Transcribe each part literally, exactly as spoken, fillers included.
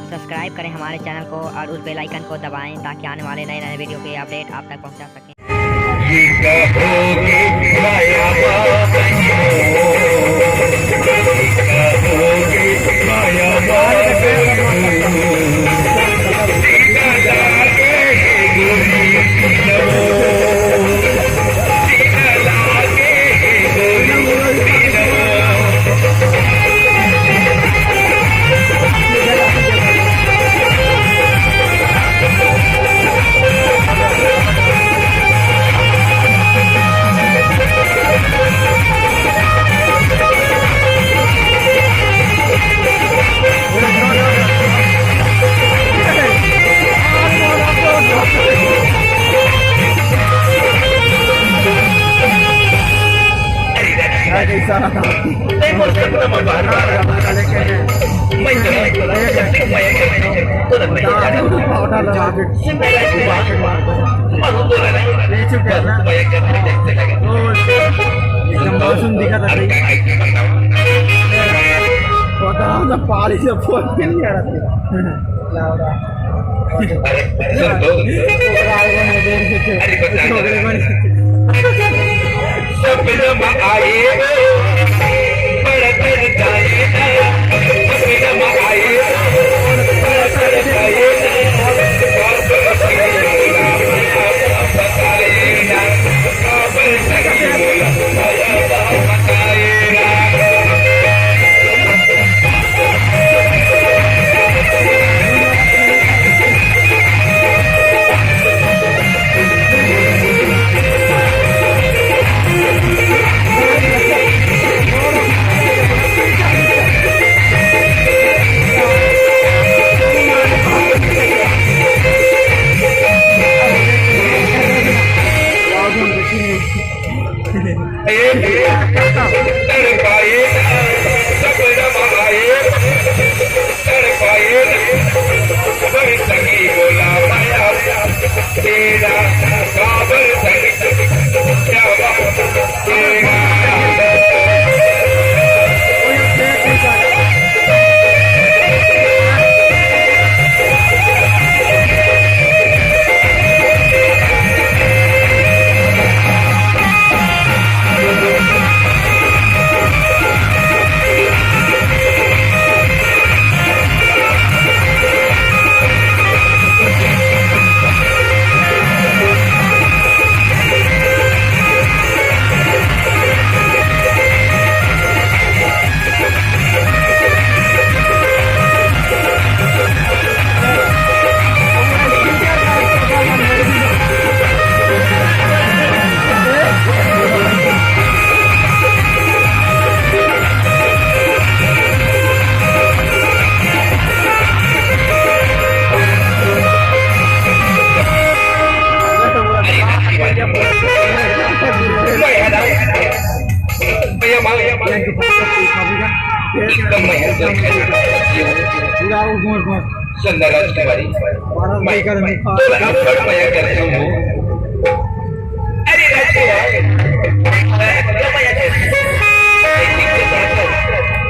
Subscribe करें हमारे channel को और उस बेल आइकन को दबाएं, ताकि आने वाले नए नए वीडियो के अपडेट आप तक पहुंचा सकें। एकदम मासूम दिखा था सही। पता ना, पाली से फोन के लिए आ रहा था। चंदा राजकुमारी, मैं तोला अब्बड़ मया करथंव। अरे राजकुमार,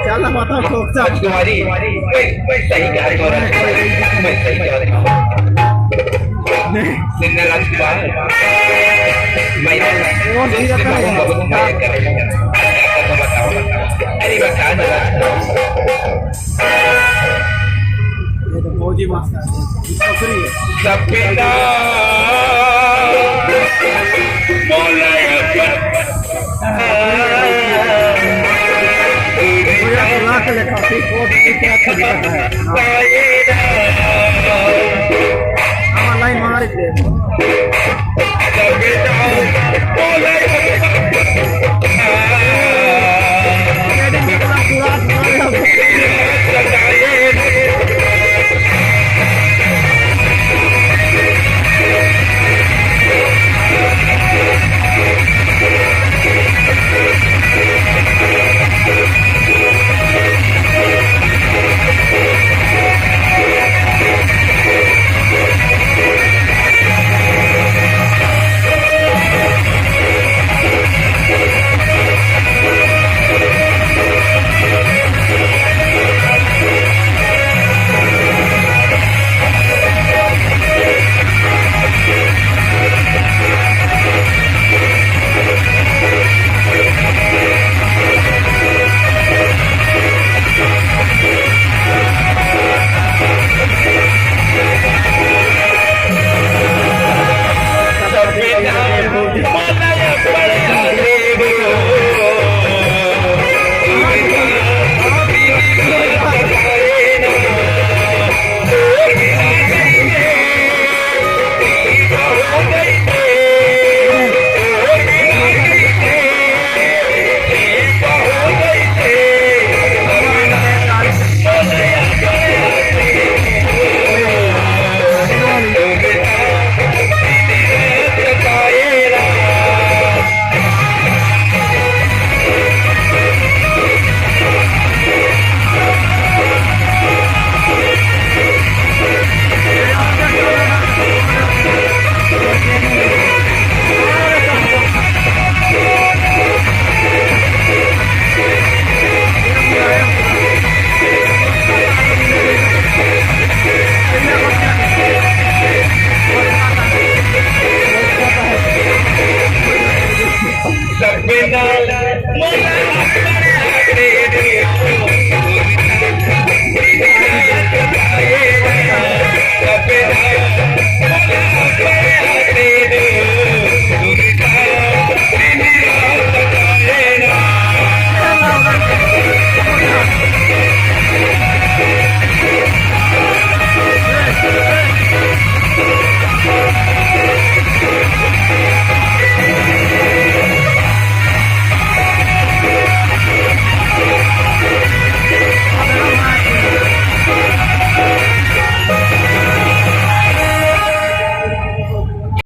चल ना, बता, ठोक जा। राजकुमारी, मैं, मैं सही कहा था, मैं सही कहा था। चंदा राजकुमार, मैं वो नहीं तुझसे रहता है। बहुत, बहुत मया करथंव। अरे बता ना राजकुमार। ये तो फौजी मास्टर है, ये छोकरी है। सपना बोला ये पूरा बुला के लेता हूँ, फिर वो भी क्या करता है। हाँ। हाँ, लाइन मार दे। सपना बोला ये